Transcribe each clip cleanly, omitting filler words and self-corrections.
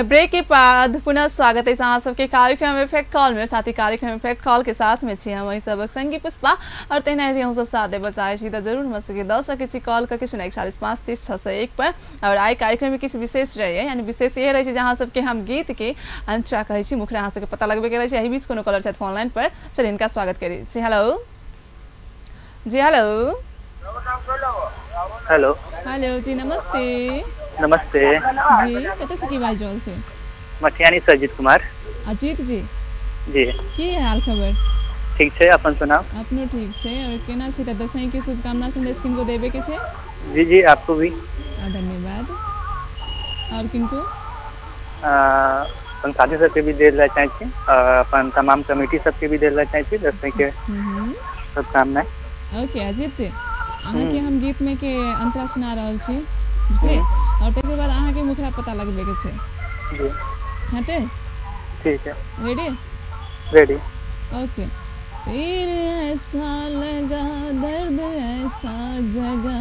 Brake के बाद पुनः स्वागत है अहाँ सबके कार्यक्रम इफेक्ट कॉल में। साथ ही कार्यक्रम इफेक्ट कॉल के साथ में छी हम सबक संगी पुष्पा और तहिना यदि हम सब साथ देबऽ चाहै छी तऽ जरूर हमरा सबके दऽ सकै छी कॉल करके 041 5 30 601 पर। और आइ कार्यक्रम में किछु विशेष रहै, यानी विशेष इहे रहै छै जे अहाँ सबके हम गीत के अंतरा कहै छी, मुखरा अहाँ सबके पता लगबे करै छै। एहि बीच कोनो कॉलर छथि फोन लाइन पर, चलिए इनका स्वागत करै छी। हेलो जी, हेलो हेलो हेलो जी, नमस्ते। नमस्ते जी, कतऽ से की बाजि रहल छी? मटियानी से अजीत कुमार। अजीत जी जी, की हाल खबर? ठीक छै, अपन सुनाउ? अपनो ठीक छै। और केना छी? तऽ दसई के शुभकामना संदेश किनको देबे के छै? जी जी, आपको भी धन्यवाद। और किनको? अपन साथी सबके भी देल ला चाहै छी, अपन तमाम कमेटी सबके भी देल ला चाहै छी दसई के शुभकामना। ओके अजीत जी, अहाँके हम गीत में के अंतरा सुना रहल छी, बुझलिए? और तकर बाद अहाँके मुखरा पता लगबे के छै। जी हेतै? ठीक है, रेडी? रेडी। ओके। तीर ऐसा लगा दर्द ऐसा जगा,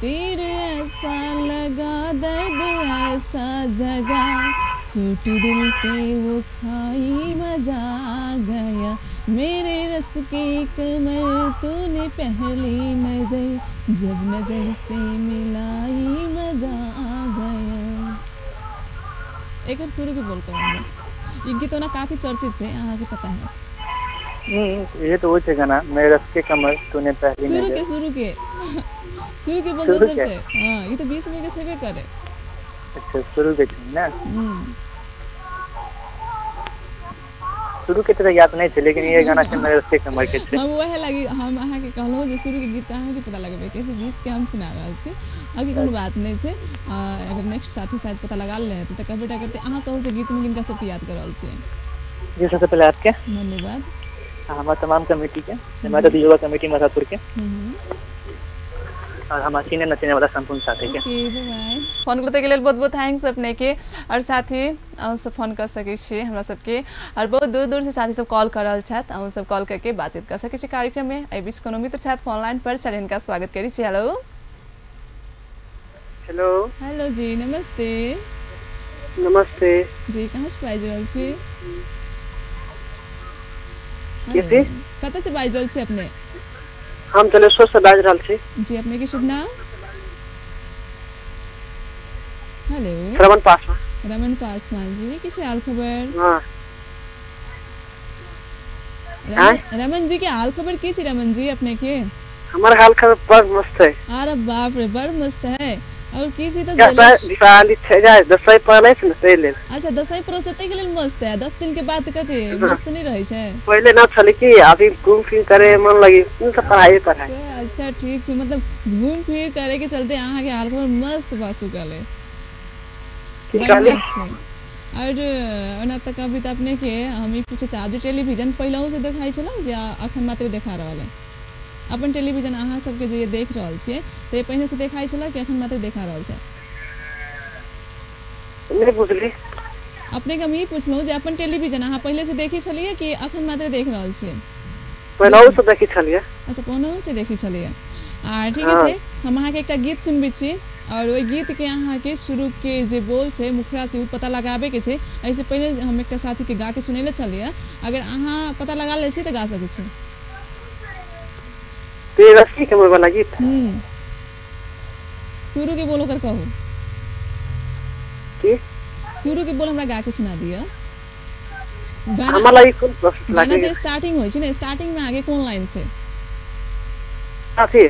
तीर ऐसा लगा दर्द ऐसा जगा, चोट दिल पे वो खाई मजा आ गया, मेरे रस की कमर तूने पहली नजर, जब नजर से मिलाई मजा आ गया। एक शुरू के बोल कर ये गीत ओना काफी चर्चित है, अहाँ के पता है? ये तो वो छै गाना, मेरे रस के कमर तूने पहली शुरू के शुरू के शुरू के बोल दोसर छै। हां, ये तो बीच में के छेबे करे। अच्छा, शुरू के छै ना? शुरू के तरह याद नहीं छै, लेकिन ये गाना छै मेरे रस के कमर के छै। हम वह लागी हम अहाँ के कहलहुँ जे शुरू के गीत अहाँ के पता लगबे के छै, बीच के हम सुना रहल छी। आगे कोनो बात नहीं छै, अगर नेक्स्ट साथी शायद पता लगा ले त कहबे टा करते। अहाँ कहू से गीत में किनका सबके याद कर रहल छी? जी, सबसे पहले आपके धन्यवाद, हमारे तमाम कमेटी के, हमारे युवा कमेटी माधापुर के, और हमारे सीने नचने वाला संपूर्ण साथी के। ओके, बाय बाय। फोन करते के लेल बहुत बहुत thanks अपने के। और साथी अहाँ सब फोन कर सकै छी हमरा सबके, और बहुत दूर दूर से साथी सब कॉल कर रहल छथि, अहाँ सब कॉल करके बातचीत कर सकै छी कार्यक्रम में। एहि बीच कोनो मित्र छथि फोन लाइन पर, चलिए हिनका स्वागत करै छी। हेलो हेलो हेलो जी, नमस्ते। नमस्ते जी, कहाँ से बाजि रहल छी? कतऽ से बाजि रहल छी अपने? हम जलेश्वर से बाजि रहल छी। जी, अपने के शुभ नाम? हेलो, रमन पासवान। रमन पासवान जी, की हाल खबर? हां, रमन जी के हाल खबर की छी? रमन जी अपने के? हमर हाल खबर बड़ मस्त है। अरे बाप रे, बड़ मस्त है। और की छी त दीपावली छै जाय दसई पड़ै छै ने तै लेल। अच्छा, दसई पड़ै छै तै के लेल मस्त है। 10 दिन के बाद कथि मस्त नहीं रहै छै? पहिले ना छलै कि अभी घूम फिर करे मन लगी, इन सब पढ़ाई पढ़ाई। अच्छा ठीक छै, मतलब घूम फिर करे के चलते अहाँ के हाल खबर मस्त भऽ चुकल है। की कहली? और ओना तक अभी त अपने के हम ई पूछे चाहब जे टेलीविजन पहिलहुँ से देखाइ छलहुँ जे अखन मात्र देखा रहल है? अपन टेलीविजन अहाँ सबके जे देख रहल छियै तऽ पहिने से देखाइ छल कि अखन मात्र देखा रहल छै? नहि बुझली। अपने के हम ई पुछलहुँ जे अपन टेलीविजन अहाँ पहिले से देखै छलियै कि अखन मात्र देख रहल छियै? पहिलहुँ से देखै छलियै। अच्छा, पहिलहुँ से देखै छलियै। आ ठीक छै, हम अहाँके एकटा गीत सुनबै छी और ओहि गीत के अहाँके शुरू के जे बोल छै, मुखरा छै, ओ पता लगाबे के छै। एहिसँ पहिले हम एकटा साथी के गा के सुनेले छलियै, अगर अहाँ पता लगा लै छी तऽ गा सकै छी। तेरसी के वाला गीत? शुरू के बोल ओकर कहू। की? शुरू के बोल हमरा गा के सुना दिअ। गाना हमरा लागि कोन प्रोसेस गाना लागे? जे स्टार्टिंग होइ छै ने, स्टार्टिंग में आगे कोन लाइन छै? अथी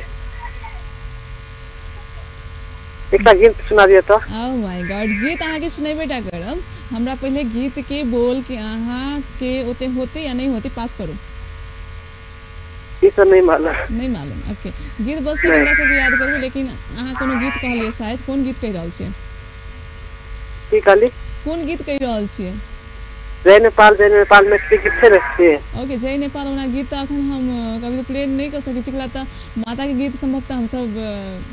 एकटा गीत सुना दिअ तऽ। ओ my God, गीत अहाँके सुनेबे टा करब। हमरा पहिले गीत के बोल के अहाँ के ओते होते या नहीं होते पास करू। ई सब नहीं मालूम। नहीं मालूम, ओके। गीत बस हमरा सब याद करबै, लेकिन अहाँ कोनो गीत कहलियै शायद, कोन गीत कहि रहल छियै? की कहली? कोन गीत कहि रहल छियै? जय नेपाल, जय नेपाल में गीत छै ने से। ओके, जय नेपाल ओना गीत तऽ अखन हम कभी प्ले नहीं कर सकै छी, तऽ माता के गीत संभवतः हम सब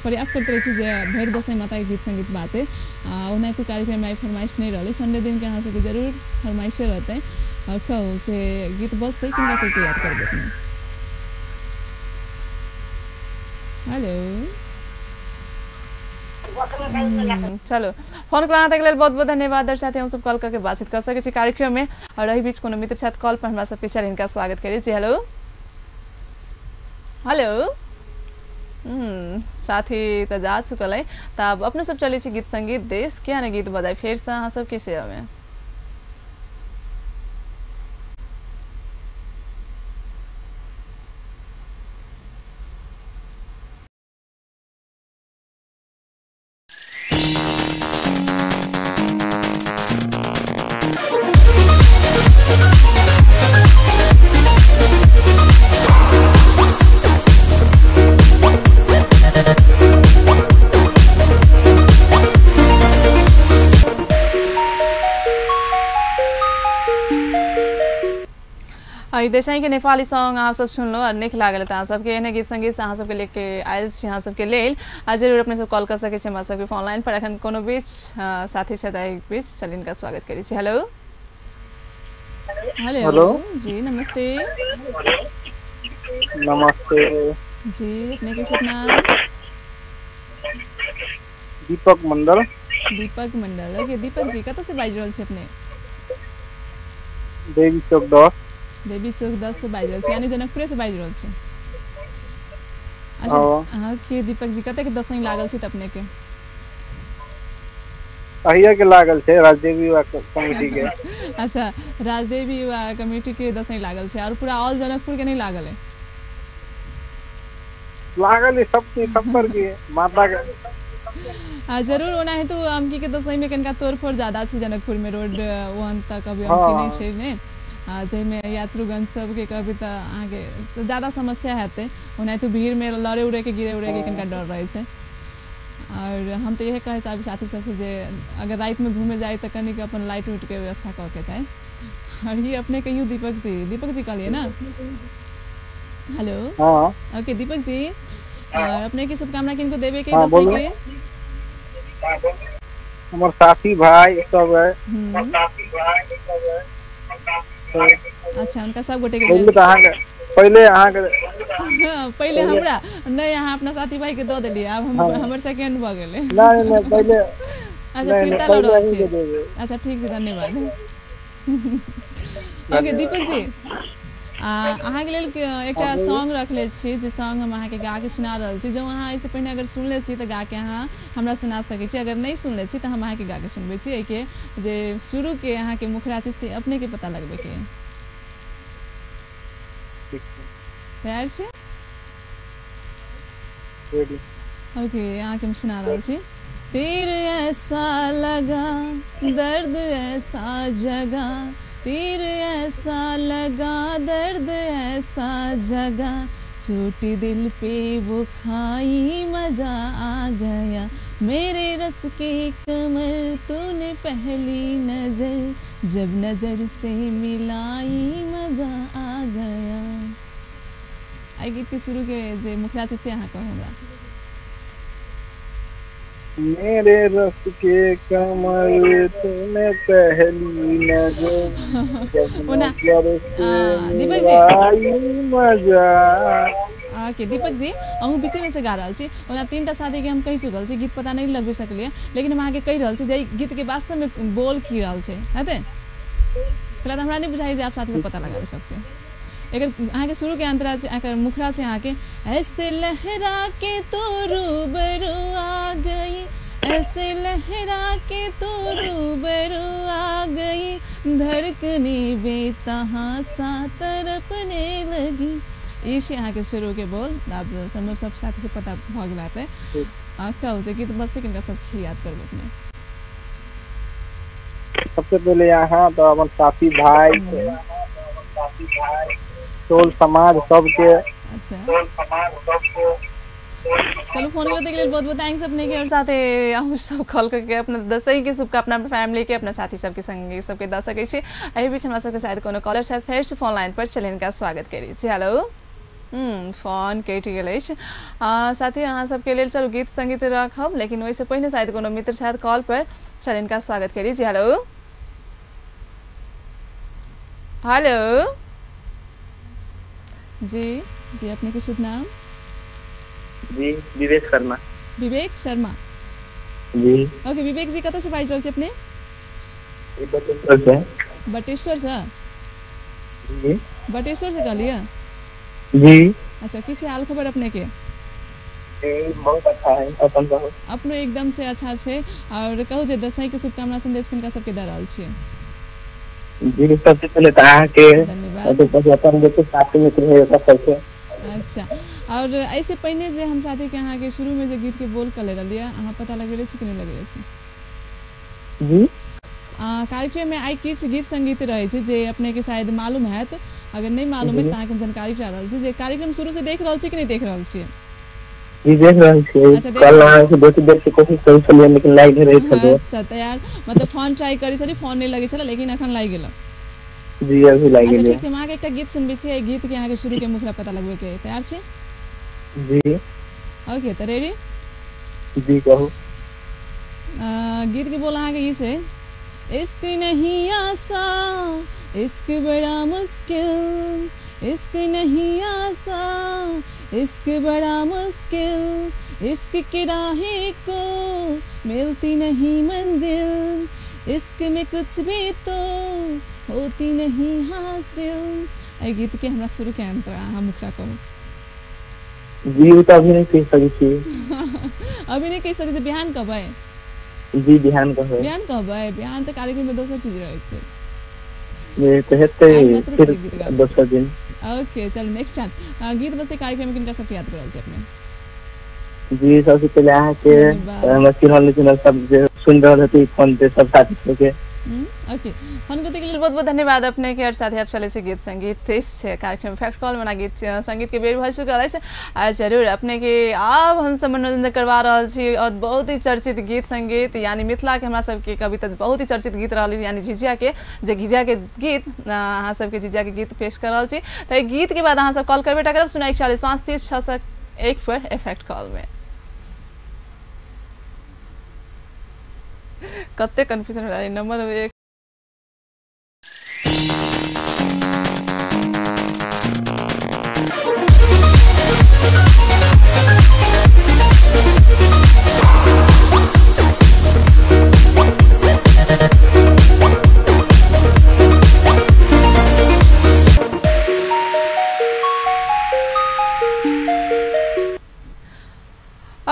प्रयास करते रहै छी जे भरि दसैँ माता के गीत संगीत बाजे। आ ओनाहितो कार्यक्रम में फरमाइश नहीं रहलै, संडे दिन के अहाँ सबके जरूर फरमाइशे रहतै। और कहू से गीत बजतै, किनका सबके याद करबै अपने? हेलो। चलो फोन कऽ अहाँके लेल बहुत बहुत धन्यवाद। और साथी हम सब कॉल करके बातचीत कर सकै छी कार्यक्रम में। और एहि बीच कोनो मित्र छथि कॉल पर हमरा सबके, चल हिनका स्वागत करै छी। Hello hello. साथी तऽ जा चुकल है, तऽ आब अपने सब चलै छी गीत संगीत देश किया ने गीत बजाय फेर से अहाँ सबके सेवा में। देसाई के नेपाली सॉन्ग अहाँ सब सुनलो और नीक लागल तऽ अहाँ सबके एहने गीत संगीत अहाँ सबके लेके आयल छी अहाँ सबके लेल। आ जरूर अपने सब कॉल कर सकै छी हमरा सबके फोन लाइन पर। एखन कोनो बीच साथी छथि एहि बीच, चल हिनका स्वागत करै छी। हेलो हेलो जी नमस्ते। नमस्ते जी, अपने के शुभ नाम? दीपक मंडल। दीपक मंडल, ओके। दीपक जी कतऽ से बाजि रहल छी अपने? देवी चौक 10। देवी चौक 10 से बाजि रहल छी, यानी जनकपुरे से बाजि रहल छी। अच्छा अहाँके दीपक जी कतेक दसैँ लागल छै अपने के? अहिया के लागल छै राजदेवी युवा कमेटी के। अच्छा राजदेवी युवा कमेटी के दसैँ लागल छै और पूरा ऑल जनकपुर के नहीं लागल है? लागल है सब के, सब पर के माता के। जरूर ओना है तो अमकी के दसैँ में कनिका तोड़फोड़ ज्यादा छै जनकपुर में, रोड वहन तक अभी अमकी नहीं छै ने, जाहिमे यात्रुगण सबके कहबै तऽ अहाँके ज्यादा समस्या हेतै। ओनाहितो भीड़मे लड़े उड़े के गिरे उड़े के कनिका डर रहै छै। और हम तऽ इएह कहै चाहबै साथी सबसे जे अगर रातिमे घूमे जाय तऽ कनिक अपन लाइट उइट के व्यवस्था कऽ के जाय। और ये अपने कहियौ दीपक जी, दीपक जी कहलियै ने? हेलो ओके दीपक जी, और अपने की शुभकामना किनको देवे के दसैँ के? हमर साथी भाई सब है। अच्छा उनका सब गोटे के पहले अहाँ के पहले हमरा नहीं, अहाँ अपना साथी भाई के दऽ देलियै, आब हम हमर सेकंड भऽ गेलै। नहीं नहीं पहले अच्छा फिरता लऽ रहल छी। अच्छा ठीक छै, धन्यवाद। ओके दीपक जी, अहाँके लेल एकटा सॉन्ग रखले छी जे सॉन्ग हम अहाँके गा के सुना रहल छी। जँ अहाँ एहिसँ पहिने अगर सुनले छी तऽ गा के अहाँ हमरा सुना सकै छी, अगर नहि सुनले छी तऽ हम अहाँके गा के सुनबै छी। एहिके जे शुरूके अहाँके मुखड़ा छै से अपनेके पता लगबैके। तैयार छी? ओके अहाँके हम सुना रहल छी। तीर ऐसा लगा दर्द ऐसा जगा, तीर ऐसा लगा दर्द ऐसा जगा, चोट दिल पे वो खाई मजा आ गया, मेरे रस के कमर तूने पहली नजर, जब नजर से मिलाई मजा आ गया। आई गीत के शुरू के जे मुखड़ा छै से अहाँ कहू हमरा। मेरे रस के कमर तूने पहली नजर, जब नजर से मिलाई मजा। ओके दीपक जी, अहूँ बीचेमे से गा रहल छी। ओना 3टा शादीके हम कहि चुकल छी, गीत पता नहीं लगबि सकलियै, लेकिन हम अहाँके कहि रहल छी जे गीतके वास्तवमे बोल की रहल छै, हेतै? पहले तऽ हमरा नहीं बुझाइ जे आप साथी से पता लगाबि सकते। एकर अहाँके शुरूके अंतरा छै, एकर मुखड़ा छै अहाँके, ऐसे लहरा के तो रूबरू आ गई, ऐसे लहरा के तो रूबरू आ गई, धड़कने बेतहासा तड़पने लगी। ई छै अहाँके शुरूके बोल। आब सम्भव सब साथीके पता भऽ गेल हेतै। कहू जे गीत बजतै किनका सबके याद करबै अपने? सबसे पहले यहाँ तो अपन साथी भाई टोल समाज सबके। अच्छा चलू फोन करते के लिए बहुत बहुत thanks अपने के। और साथे अहूँ सब कॉल करके अपना दसैँ के शुभकामना अपना फैमिली के अपना साथी सबके संगे सबके दऽ सकै छी। एहि बीच हमरा सबके शायद कोनो कॉलर शायद फेर से फोन लाइन पर चलि, हिनका स्वागत करै छी। हेलो फोन कटि गेल अछि। साथी अहाँ सबके लेल चलू गीत संगीत रखब, लेकिन ओहिसँ पहिने शायद कोनो मित्र शायद कॉल पर चलि, हिनका स्वागत करै छी। हेलो हेलो जी जी, अपने के शुभ नाम? जी विवेक शर्मा। विवेक शर्मा जी। ओके विवेक जी, कतऽ से बाजि रहल छी अपने? बटेश्वर से। बटेश्वर से? जी। बटेश्वर से कहलिए? जी। अच्छा, की छै हाल खबर अपने के? बहुत अच्छा है, अपन कहू। अपनो एकदम से अच्छा छै। और कहू जे दसई के शुभकामना संदेश किनका सबके दऽ रहल छियै? जी, सबसे पहले तऽ अहाँके, धन्यवाद। अपन जे साथी मित्र है ओकरा सबके। अच्छा, और एहिसे पहिने जे हम साथी के अहाँके शुरू में जे गीत के बोल कले रहलियै, अहाँ पता लगेले छी कि नहि लगेले छी? जी। कार्यक्रम में आइ किछु गीत संगीत रहै छै जे अपने के शायद मालूम हैत, अगर नहि मालूम अछि तऽ अहाँके हम जानकारी करा रहल छी जे कार्यक्रम शुरू से देख रहल छी कि नहि देख रहल छियै? जी, देख रहल छियै। अच्छा, देख कल रहल अहाँके बहुत देर से कोशिश करै छलियै लेकिन लागि नहि रहल छलै। अच्छा, तैयार मतलब फोन ट्राई करै छली, फोन नहि लगै छलै, लेकिन अखन लागि गेल। जी, अभी लागि अच्छा गेलै। ठीक छै, हम अहाँके एकटा गीत सुनबै छी, एहि गीत के अहाँके शुरू के मुखड़ा पता लगबै के, तैयार छी? जी। ओके, तऽ रेडी? जी, कहू। गीत के बोल अहाँके ई छै, इश्क नहीं आसा इश्क बड़ा मुश्किल, इश्क नहीं आसा इश्क बड़ा मुश्किल, इश्क के राहे को मिलती नहीं मंजिल, इश्क में कुछ भी तो होती नहीं हासिल। एहि गीत के हमरा शुरू के अंत अहाँ मुखड़ा कहू। जी, ओ तऽ अभी नहि कहि सकै छी। अभी नहि कहि सकै छी, बिहान कहबै? जी, बिहान कहबै। बिहान कहबै? बिहान तऽ कार्यक्रम में दोसर चीज रहै छै। जी, तऽ हेतै आइ मात्र फिर छलै गीत गाबै। दोसर दिन। ओके, चलू नेक्स्ट टाइम। गीत बसे कार्यक्रम में किनका सबके याद करल छै अपने? जी, सबसे पहले अहाँके, धन्यवाद। हमरा चिन्हल नहि चिन्हल सब जे सुनि रहल हेतै फोन पे सब साथी सबके। ओके, फोन करते के लेल बहुत बहुत धन्यवाद अपने के। और साथ ही आप चले से गीत संगीत इस कार्यक्रम फैक्ट कॉल मना गीत संगीत के बेर भऽ चुकल अछि। आ जरूर अपने के आब हम सब मनोरंजन करवा रहल छी और बहुत ही चर्चित गीत संगीत, यानी मिथिला के हमरा सबके कविता बहुत ही चर्चित गीत रहल, यानी झिझिया के, जे झिझिया के गीत अहाँ सबके झिझिया के गीत पेश कर रहल छी। तऽ गीत के बाद अहाँ सब कॉल करबे टा करब 0 41 5 30 601 पर इफेक्ट कॉल में। कते कन्फ्यूजन हो जाए नंबर एक।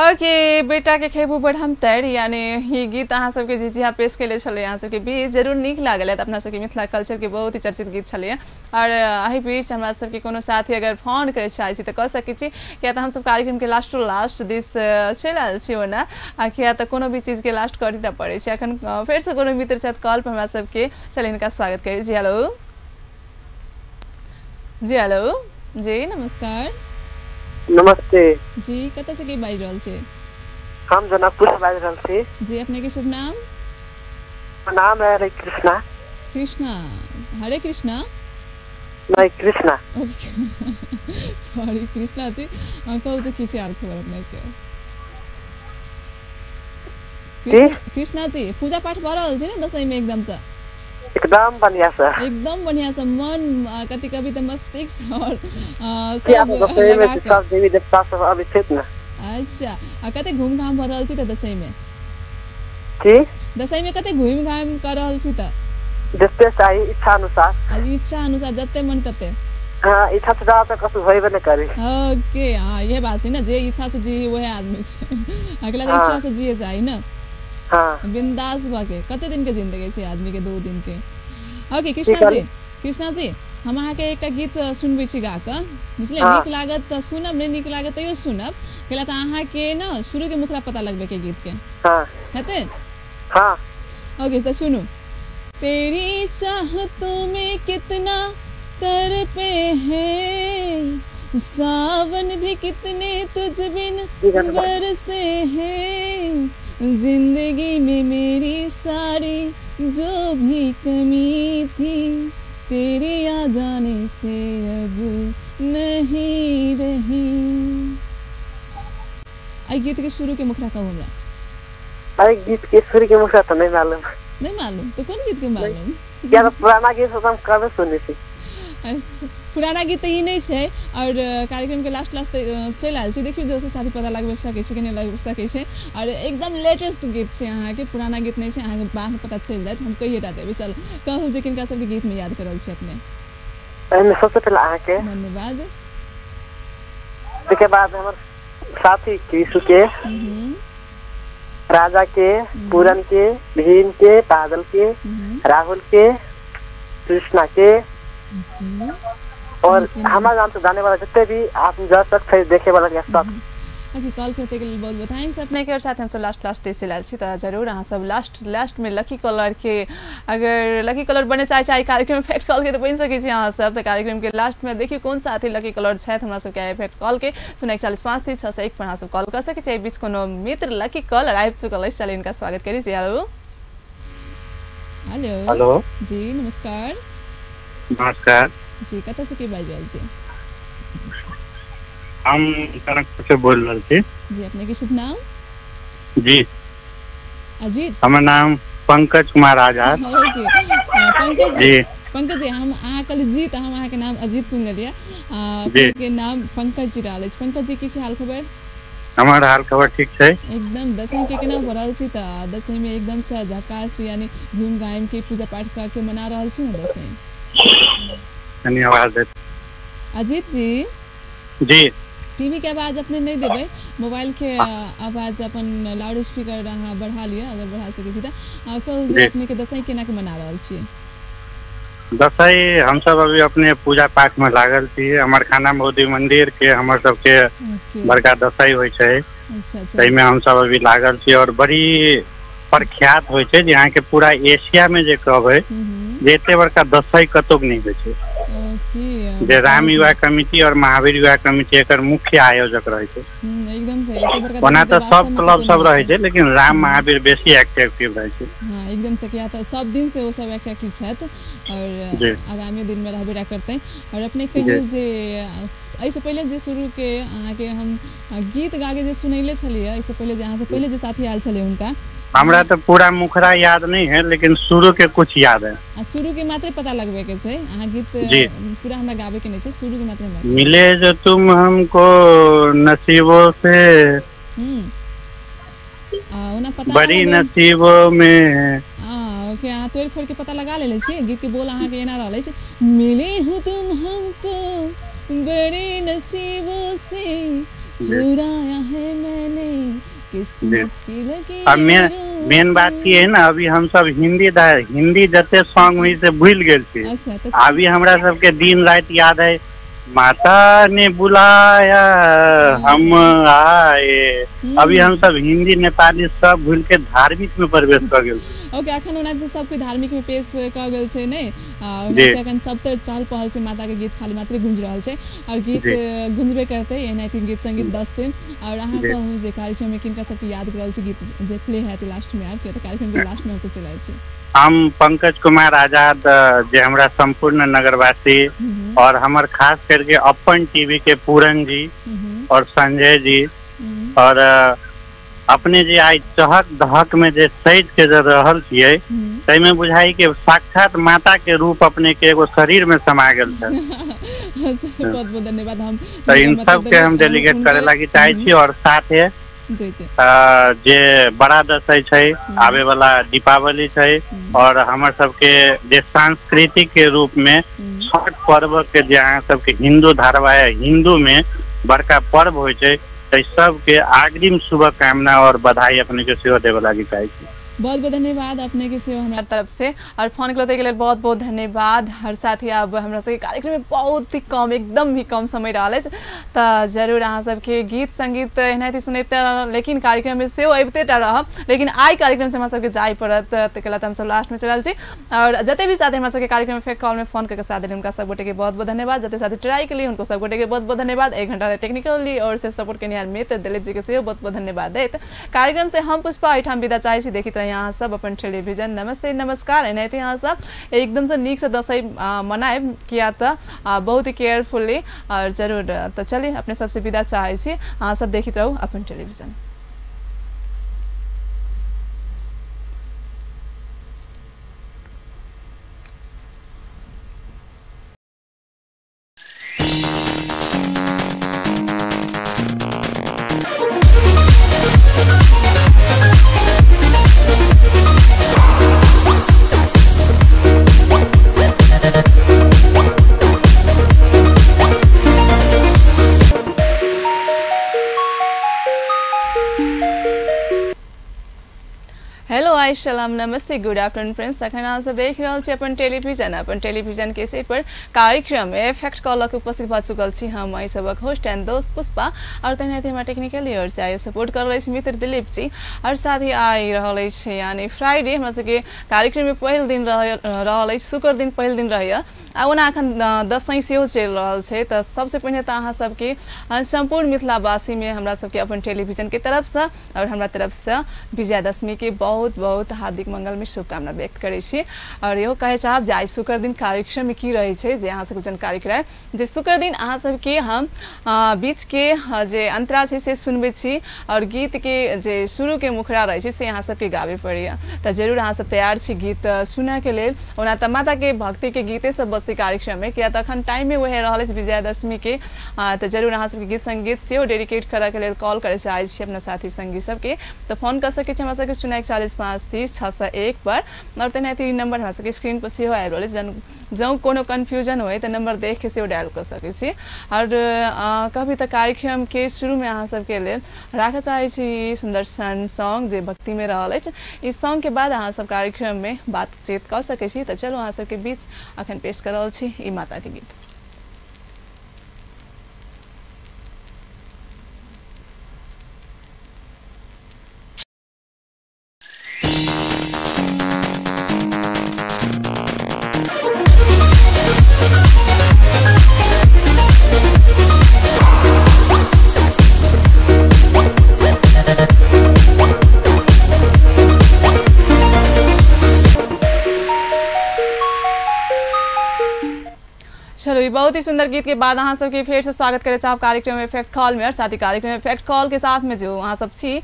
ओके, बेटा के खेबू बढ़म तर, यानी ई गीत अहाँ सबके झिझिया पेश केले छलै अहाँ सबके बीच, जरूर नीक लागल है। अपना सबके मिथिला कल्चर के बहुत ही चर्चित गीत छलै। और एहि बीच हमरा सबके कोनो साथी अगर फोन करे चाहै छी तऽ कऽ सकै छी, किया तऽ हमसब कार्यक्रम के लास्ट टू लास्ट दिस चलि आयल छी ओना, आ किया तऽ कोनो भी चीज के लास्ट करही टा पड़ै छै। अखन फेरसँ कोनो मित्र छथि कॉल पर हमरा सबके, चल हिनका स्वागत करै छी। हेलो जी, हेलो जी, नमस्कार। नमस्ते जी, कतऽ से के बाजि रहल छी? हम जनकपुर से बाजि रहल छी। जी, अपने के शुभ नाम? नाम है हरे कृष्णा। कृष्णा, हरे कृष्णा? नहीं, कृष्णा। Okay, sorry Krishna ji. कहू जे की छै आर खबर अपने के? कृष्णा जी, पूजा पाठ भऽ रहल छै ने दसैँ में एकदम से? एकदम बढ़िया से। एकदम बढ़िया से, मन कति कभी तऽ मस्तिष्क और सब लगा के सब देवी देवता सब अबै छथि ने। अच्छा, आ कते घूम घाम भऽ रहल छी तऽ दसैँ में? की दसैँ में कते घूम घाम कर रहल छी तऽ? जते चाही इच्छा अनुसार। आ इच्छा अनुसार जते मन तते। हाँ, इच्छा से ज्यादा कसु होइबे नहि करी। ओके, हाँ ये बात छै ने, जे इच्छा से जी वएह आदमी छै। अकेला तऽ इच्छा से जिए चाही ने। हाँ, बिंदास भऽ के। कते दिन के जिंदगी छै आदमी के? 2 दिन के। ओके कृष्णा जी, कृष्णा जी, हम अहाँके एकटा गीत सुनबै छी गा कऽ, बुझलियै? नीक लागत तऽ सुनब, नहि नीक लागत तैयो सुनब, कैला तऽ अहाँके ने शुरू के मुखड़ा पता लगबै के गीत के। हाँ, हेतै? हाँ। ओके तऽ सुनू। तेरी चाहतों में कितना तरपे हैं, सावन भी कितने तुझ बिन बरसे हैं, जिंदगी में मेरी सारी जो भी कमी थी तेरे आ जाने से अब नहीं रही। आई गीत के शुरू के मुखड़ा कहू हमरा। अरे गीत के शुरू के मुखड़ा तो नहीं मालूम। नहीं मालूम तो कौन गीत के मालूम? यार पुराना गीत हम कभी सुने थी। अच्छा, पुराना गीत तऽ ई नहि छै। और कार्यक्रम के लास्ट लास्ट चलि आयल छै, देखियौ दोसर साथी पता लगबि सकै छै कि नहि लगबि सकै छै। और एकदम लेटेस्ट गीत छै अहाँके, पुराना गीत नहि छै, अहाँके बादमे पता चलि जायत, हम कहिएटा देबै। चलू कहू जे किनका सबके गीतमे याद करल छी अपने। एहिमे सबसे पहिले अहाँके धन्यवाद। ताहिके बाद हमर साथी कृषु के, राजा के, पूरन के, भीम के, बादल के, राहुल के, कृष्णा के और हमारे नाम से जाने वाला जितने भी आप दर्शक थे देखे वाला के सब। ओके, कॉल करते के लेल बहुत बहुत thanks अपने के। और साथ हम सब लास्ट लास्ट देश आयल छी, तऽ जरूर अहाँ सब लास्ट लास्ट में लकी कॉलर के, अगर लकी कॉलर बने चाहे चाहे कार्यक्रम इफेक्ट कॉल के तऽ बनि सकै छी अहाँ सब। तऽ कार्यक्रम के लास्ट में देखियौ कोन साथी लकी कॉलर छथि हमरा सबके इफेक्ट कॉल के 041 5 3 6 1 पर अहाँ सब कॉल कऽ सकै छी। एहि बीच कोनो मित्र लकी कॉलर आबि चुकल अछि, चलिए इनका स्वागत करी। जी हेलो। हेलो। हेलो जी नमस्कार। नमस्कार जी, कतऽ से के बाजि रहल छी? हम जनकपुर से बोल रहल छी। जी, अपने के शुभ नाम? जी अजीत। हमर नाम पंकज कुमार आजाद। ओके पंकज जी, पंकज जी हम अहाँ कहली जी तऽ हम अहाँके नाम अजीत सुनि लेलियै। अपने के नाम पंकज जी रहल अछि। पंकज जी की छै हाल खबर? हमर हाल खबर ठीक छै एकदम। दसैँ के केना भऽ रहल छी? तऽ दसैँ में एकदम से झकास यानी घूम घाम के पूजा पाठ कऽ के मना रहल छी ने दसैँ? कनी आवाज दे अजीत जी। जी टीवी के आवाज अपने नहीं देबै, मोबाइल के आवाज अपन लाउड स्पीकर अहाँ बढ़ा लिअ अगर बढ़ा सकै छी तऽ। कहू जे अपने के दसैँ केना के मना रहल छी? दसैँ हमसब अभी अपने पूजा पाठ में लागल छी। हमर खाना मोदी मंदिर के हमर सबके बड़का दसैँ होइ छै, ताहिमे हमसब अभी लागल छी। और बड़ी प्रख्यात होइ छै जे अहाँके पूरा एशिया में जे कहबै जे एते बड़का दसैँ कतौ नहि होइ छै। जे राम युवा कमिटी और महावीर युवा कमिटी एकर मुख्य आयोजक रहे छै। एकदम सही। ओना तऽ सब क्लब सब रहे छै लेकिन राम महावीर बेसी एक्टिव रहे छै। हाँ एकदम से, किया तऽ सब दिन से वो सब एक्टिव छथि और आगामी दिन में रहबे करते। और अपने कहियो जे एहिसँ पहिले जे शुरू के अहाँके हम गीत गाके जे सुनैले छलियै, एहिसँ पहिले जे अहाँसँ पहिले जे साथी आयल छलै हुनका हमरा तो पूरा मुखरा याद नहीं है लेकिन शुरू के कुछ याद है। शुरू के मात्र पता लगबे के छै, अहाँ गीत पूरा हमरा गावे के नहीं छै, शुरू के मात्र हमरा। मिले जो तुम हमको नसीबों से, ओना पता बड़ी नसीबों में। ओके, अहाँ तोड़ फोड़ के पता लगा लेले छी गीत के बोल अहाँ के एना रहले छै, मिले हो तुम हमको बड़े नसीबों से, चुराया है मैंने किस्मत की लगी। अब मेन बात की है ना, अभी हम सब हिंदी जते सॉन्ग हुई से भूल गेल छी। अच्छा, तो अभी हमरा सबके दिन रात याद है, माता ने बुलाया हम आए। अभी हम सब हिंदी नेपाली सब भूल के धार्मिक में प्रवेश कर गेल। ओके, अखन ओना तऽ सब कोई धार्मिक में पेश कऽ गेल छै ने, अखन सब तर चहल पहल छै, माता के गीत खाली मात्रे गूंज रहल छै और गीत गूंजबे करतै एनाहिते गीत संगीत 10 दिन। और अहाँ कहू जे कार्यक्रम में किनका सबके याद करल छै गीत जे प्ले हैत लास्ट में आबि के, तऽ कार्यक्रम के लास्ट में हमसब चलि आयल छी। हम पंकज कुमार आजाद जे हमरा संपूर्ण नगरवासी और हमर खास करके अपन टीवी के पूरन जी और संजय जी और अपने जे आई चहक दहक में जे सैज के जे रहल छियै ताहिमे बुझाई के साक्षात माता के रूप अपने के एगो शरीर में समा गेल छै। बहुत बहुत धन्यवाद। हम तो इन सब के हम डेलीगेट करे लागी चाहे छी। और साथे जे बड़ा दसैँ छै, आबे वाला दीपावली छै और हमर सबके जे सांस्कृतिक के रूप में छठ पर्व के जे अहाँ सबके हिंदू धारवाह हिंदू में बड़का पर्व होइ छै, ताहि सबके अग्रिम शुभकामना और बधाई अपने के सेहो देवे लागी चाहे छी। बहुत बहुत धन्यवाद अपने के सेहो हमरा तरफ से और फोन के लेल बहुत बहुत धन्यवाद। हर साथी अब हमरा सबके कार्यक्रम में बहुत ही कम, एकदम भी कम समय रहल अछि, तऽ जरूर अहाँ सबके गीत संगीत एनाहिते सुनैते रहब, लेकिन कार्यक्रम में सेहो अबिते टा रहब। लेकिन आइ कार्यक्रम से हमरा सबके जाय पड़त, ताहिके लेल हमसब लास्ट में चलल छी। और जते भी साथी हमरा सबके कार्यक्रम में फेक कॉल में फोन करके साथ देलियै हुनका सब गोटे के बहुत बहुत धन्यवाद। जते साथी ट्राई केलियै हुनको सब गोटे के बहुत बहुत धन्यवाद। 1 घंटा टेक्निकली और से सपोर्ट केनिहार मित्र दिलीप जी के सेहो बहुत बहुत धन्यवाद दैत कार्यक्रम से हम पुष्पा एहिठाम विदा चाहै छी। देखैत रही अहाँ सब अपन टेलीविजन। नमस्ते नमस्कार। एनाहिते अहाँ सब एकदम से नीक से दसैँ मनायब, किया तऽ बहुत ही केयरफुली और जरूर। तऽ चलिए अपने सबसे विदा चाहै छी, अहाँ सब देखैत रहू अपन टेलीविजन। हाय सलाम नमस्ते गुड आफ्टरनून फ्रेंड्स। अखन अहाँ सब देख रहल छी अपन टेलीविजन के सेट पर कार्यक्रम इफेक्ट कॉल के उपस्थित भ चुकल छी हम एहि सबक होस्ट एंड दोस्त पुष्पा और तेनाहिते हमरा टेक्निकल ओर से आइ सपोर्ट कर रहल अछि मित्र दिलीप जी और साथ ही आइ रहल अछि यानी फ्राइडे हमरा सबके कार्यक्रम में पहिल दिन रहल अछि, शुक्र दिन पहिल दिन रहैया आ ओना अखन दसैँ सेहो चलि रहल छै। तऽ सबसे पहिने तऽ अहाँ सबके सम्पूर्ण मिथिलावासी में हमरा सबके अपन टेलीविजन के तरफ से और हमरा तरफ से विजयादशमी के बहुत बहुत हार्दिक मंगलमय शुभकामना व्यक्त करै छी। और इहो कहै चाहब जे आइ शुक्र दिन कार्यक्रम में की रहै छै जे अहाँ सबके जानकारी करायब जे शुक्र दिन अहाँ सबके हम बीच के जे अंतरा छै से सुनबै छी और गीत के जे शुरू के मुखड़ा रहै छै से अहाँ सबके गाबे पड़ैया। तऽ जरूर अहाँ सब तैयार छी गीत सुनऽ के लेल। ओना तऽ माता के भक्ति के गीते सब बजतै कार्यक्रम में किया तऽ अखन टाइम में वएह रहल अछि विजयादशमी के। तऽ जरूर अहाँ सबके गीत संगीत सेहो डेडिकेट करऽ के लेल कॉल करऽ चाहै छी अपना साथी संगी सबके। तऽ फोन कऽ सकै छी हमरा सबके 041 5 30 601 पर और तेनाहिते ई नंबर हमरा सबके स्क्रीन पर सेहो आबि रहल अछि। जँ कोनो कन्फ्यूजन होय तऽ नंबर देख के सेहो डायल कऽ सकै छी। और कभी तऽ कार्यक्रम के शुरू में अहाँ सबके लेल राखऽ चाहै छी सुन्दर सन सॉन्ग जे भक्ति में रहल अछि। ई सॉन्ग के बाद अहाँ सब कार्यक्रम में बातचीत कऽ सकै छी। तऽ चलू अहाँ सबके बीच अखन पेश कऽ रहल छी ई माता के गीत। चलो बहुत ही सुंदर गीत के बाद अहाँ सबके फेर से स्वागत करे चाहब कार्यक्रम इफेक्ट कॉल में। और साथ ही कार्यक्रम इफेक्ट कॉल के साथ में जो अहाँ सब छी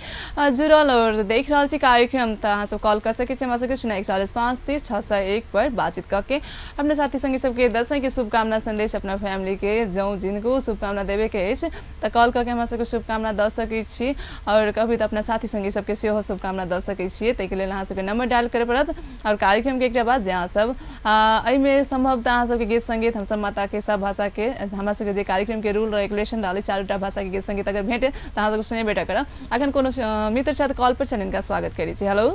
जुड़ल और देख रहल छी कार्यक्रम तऽ अहाँ सब कॉल कर सकै छी हमरा सबके 041 5 30 601 पर बातचीत कऽ के अपने साथी संगी सबके दसैँ के शुभकामना संदेश अपना फैमिली के जँ जिनको शुभकामना देवे के अछि तऽ कॉल कऽ के हमरा सबके शुभकामना दऽ सकै छी। और कभी तऽ अपना साथी संगी सबके सेहो शुभकामना दऽ सकै छियै। ताहिके लेल अहाँ सबके नंबर डायल करय पड़त। और कार्यक्रम के एकटा बात जे अहाँ सब एहिमे सम्भवतः अहाँ सबके गीत संगीत हमसब माता के सब भाषा के हमरा सबके जे कार्यक्रम के रूल रेगुलेशन डाले चारूटा भाषा के गीत संगीत अगर भेटे तऽ अहाँ सबके सुनेबे करब। अखन कोनो मित्र छथि कॉल पर छनि हिनका स्वागत करै छी। हेलो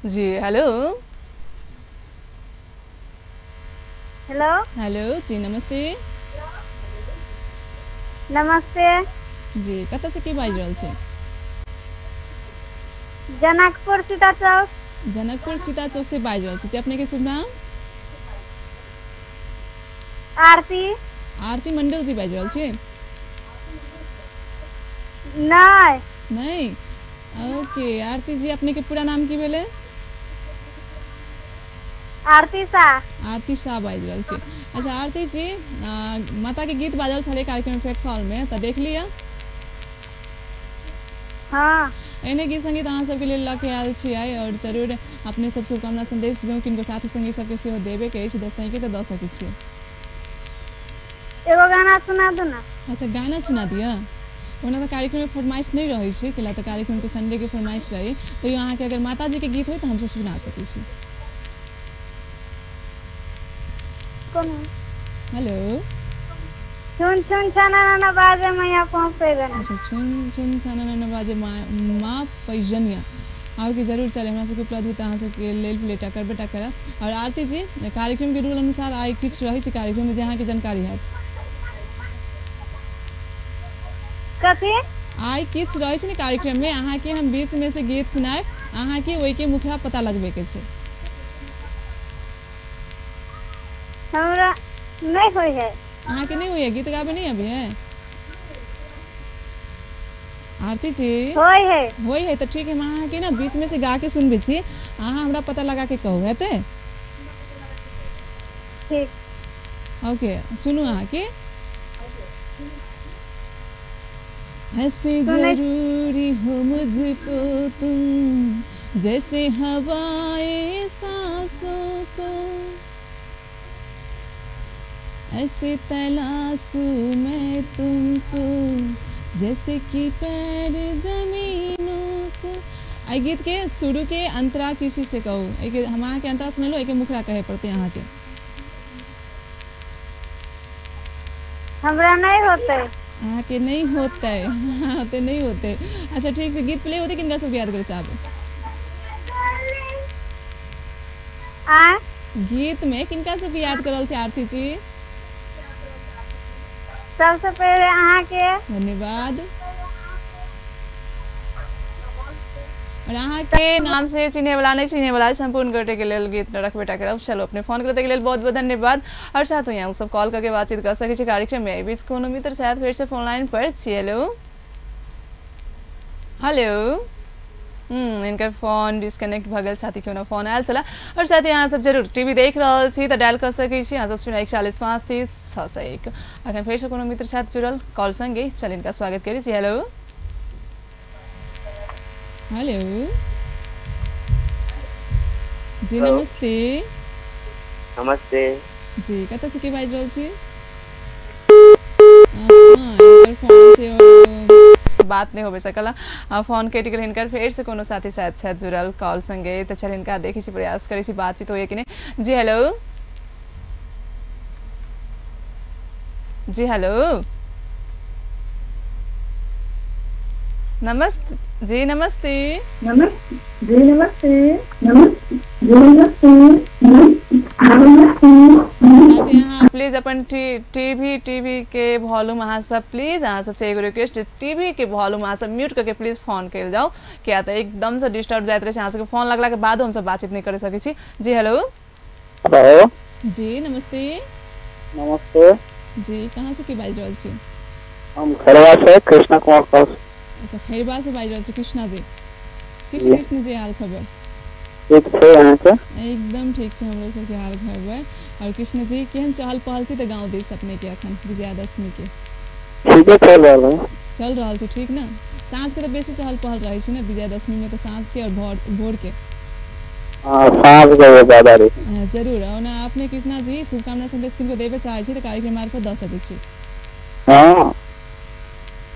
जी, हेलो हेलो हेलो जी, नमस्ते। नमस्ते जी, कतऽ से के बाजि रहल छी? जनकपुर सीता चौक। जनकपुर सीता चौक से बाजि रहल छी। अपने के शुभ नाम? आरती। आरती मंडल जी बाजि रहल छी? नहीं नहीं, ओके। आरती जी अपने के पूरा नाम की भेलै? आरती शाह। आरती शाह बाजि रहल छी। अच्छा आरती जी, माता के गीत बाजल छलै कार्यक्रम इफेक्ट कॉल में तऽ देख लिअ। हाँ, एहने गीत संगीत अहाँ सबके लेल लऽ के आयल छियै और जरूर अपने सब शुभकामना संदेश जँ किनको साथी संगी सबके सेहो देबे के अछि दसैँ के तऽ दऽ सकै छियै। एगो गाना सुना दू ना। अच्छा गाना सुना दिअ। ओना तऽ कार्यक्रम में फरमाइश नहीं रहै छै, कैला तऽ कार्यक्रम के संडे के फरमाइश रही, तैयो अहाँके अगर माताजी के गीत होय तऽ हमसब सुना सकै छी। कोन? हेलो। चुन चुन छना ना बाजे मैया पाँव पैजनिया। अच्छा चुन चुन छना ना बाजे माँ पैजनिया। आउ जरूर चले हमरा सबके उपलब्ध होतै अहाँ सबके लेल प्लेटा करबे टा करब। और आरती जी कार्यक्रम के रूल अनुसार आइ किछु रहै छै कार्यक्रम में जे अहाँके जानकारी हैत? कथी? आइ किछु रहै छै ने कार्यक्रम में अहाँके हम बीच में से गीत सुनायब, अहाँके ओहिके मुखड़ा पता लगबे के छै। हमरा नहीं होय है। अहाँके नहीं होइए? गीत गाबे नहीं अभी है आरती जी? होय है। होय है तऽ ठीक है, हम अहाँके ना बीच में से गा के सुनबै छी, अहाँ हमरा पता लगा के कहू हेतै? ठीक। ओके सुनू अहाँके। ऐसे जरूरी हो मुझको तुम जैसे हवाएं सांसों को, ऐसे तलाशू मैं तुमको जैसे कि पैर जमीनों को। एहि गीत के शुरू के अंतरा किसी से कहू, एहिके हम अहाँके अंतरा सुनेलहुँ, एहिके मुखड़ा कहै पड़तै अहाँके। हमरा नहीं होतै। अहाँके नहीं होतै? होते नहीं होतै। अच्छा ठीक छै, गीत प्ले होतै, किनका सबके याद करे चाहबै? आ गीत में किनका सबके याद करल छी आरती जी? सबसे पहले अहाँ के धन्यवाद। और अहाँ के नाम से चिन्हे वाला नहीं चिन्हे वाला संपूर्ण गोटे के लेल गीत रखबे टा करब। चलो अपने फोन करते के लेल बहुत बहुत धन्यवाद। और साथ यहाँ सब कॉल करके बातचीत कर सकै छी कार्यक्रम में। एहि बीच कोनो मित्र शायद फेर से फोन लाइन पर छी। हेलो हेलो, इनकर फोन डिस्कनेक्ट भऽ गेल। साथी क्यों ना फोन आयल छला। और साथ ही अहाँ सब जरूर टीवी देख रहल छी तऽ डायल कऽ सकै छी अहाँ सब 0 41 5 30 601। अखन फेर से कोनो मित्र छथि जुड़ल कॉल संगे, चल इनका स्वागत करै छी। हेलो हेलो जी, नमस्ते। नमस्ते जी, कतऽ से के बाजि रहल छी? इनकर फोन से बात नहीं होबे सकल, फोन कटि गेल हिनकर। फेर से कोनो साथी शायद छथि जुड़ल कॉल संगे, तऽ चल हिनका देखै छी, प्रयास करै छी बातचीत होइए कि नहि। जी हेलो जी, हेलो नमस्ते जी, नमस्ते नमस्ते जी, नमस्ते नमस्ते जी, नमस्ते नमस्ते। साथ यहाँ प्लीज अपन टीवी के वॉल्यूम अहाँ सब प्लीज, अहाँ सबसे एगो रिक्वेस्ट, टीवी के वॉल्यूम अहाँ सब म्यूट करके प्लीज फोन कयल जाओ, किया तऽ एकदम से डिस्टर्ब जाइत रहै छै। अहाँ सबके फोन लगला के बाद हमसब बातचीत नहीं कर सकै छी। जी हेलो हेलो जी, नमस्ते नमस्ते जी, कहाँ से की बाजि रहल छी? हम खैरवा से कृष्णा कुमार कौश। अच्छा, खैरवा से बाजि रहल छी कृष्णा जी। की कृष्ण जी हाल खबर? ठीक छै अहाँके? एकदम ठीक छै हमरो सबके हाल खबर। और कृष्ण जी केहन चहल पहल छै तऽ गाँव दिस अपने के अखन विजयादशमी के? ठीके चल रहल है। चल रहल छै ठीक ना? साँझ के तऽ बेसी चहल पहल रहै छै ना विजयादशमी में, तऽ साँझ के और भोर के। हाँ, साँझ के ज्यादा रही। जरूर। ओना अपने कृष्णा जी शुभकामना संदेश किनको देबे चाहै छी तऽ कार्यक्रम मार्फत दऽ सकै छी। हाँ,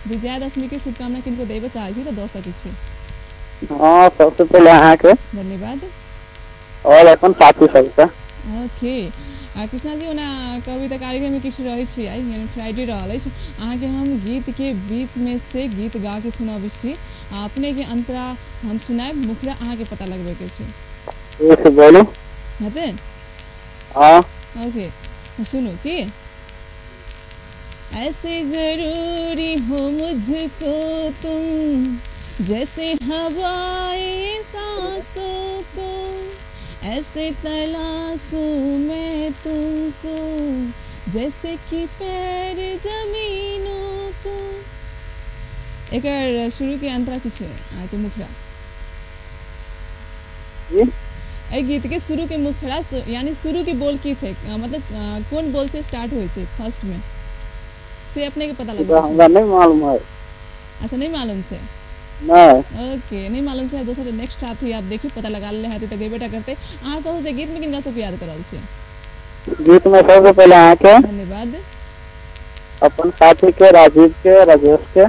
विजयादशमी के शुभकामना किनको देबे चाहै छी तऽ दऽ सकै छी। हाँ, सबसे पहले अहाँ के धन्यवाद और अपन साथी सबके। ओके कृष्णा जी, ओना कभी तऽ कार्यक्रम में किछु रहै छी आइ यानी फ्राइडे रहल अछि, अहाँके हम गीत के बीच में से गीत गा के सुनाबै छी, अपने के अंतरा हम सुनायब, मुखरा अहाँके पता लगबै के छै। ठीक बोलू हेतै? हाँ। ओके सुनू की ऐसे जरूरी हो मुझको तुम जैसे हवाएं सांसों को, ऐसे तलाशूं मैं तुमको जैसे कि पैर जमीनों को। एकर शुरू के अंतरा की छै अहाँके मुखरा? एहि गीत के शुरू के मुखरा यानी शुरू के बोल की छै, मतलब कोन बोल से स्टार्ट होइ छै फर्स्ट में, से अपने के पता लगबै छै? हमरा नहीं मालूम है। अच्छा, नहीं मालूम छै? नहीं। ओके, नहीं मालूम छै। दोसर नेक्स्ट साथी आप देखियो पता लगा ले हेतै तऽ गेबे टा करतै। अहाँ कहू जे गीत में किनका सब याद करल छै? गीत में सबसे पहले अहाँ के धन्यवाद, अपन साथी के राजीव के, राजेश के।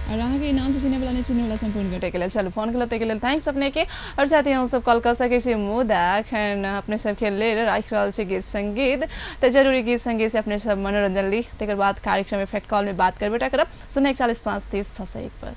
और अहाँ के नाम से चिन्हे वाला नहीं चिन्हे वाला संपूर्ण गोटे के लेल। चलू फोन केलक ताहिके लेल thanks अपने के। और साथ ही हम सब कॉल कऽ सकै छी, मुदा एखन अपने सबके लेल राखि रहल छी गीत संगीत, तऽ जरूरी गीत संगीत से अपने सब मनोरंजन ली, तकर बाद कार्यक्रम इफेक्ट कॉल में बात करबे टा करब 0 41 5 30 601 पर।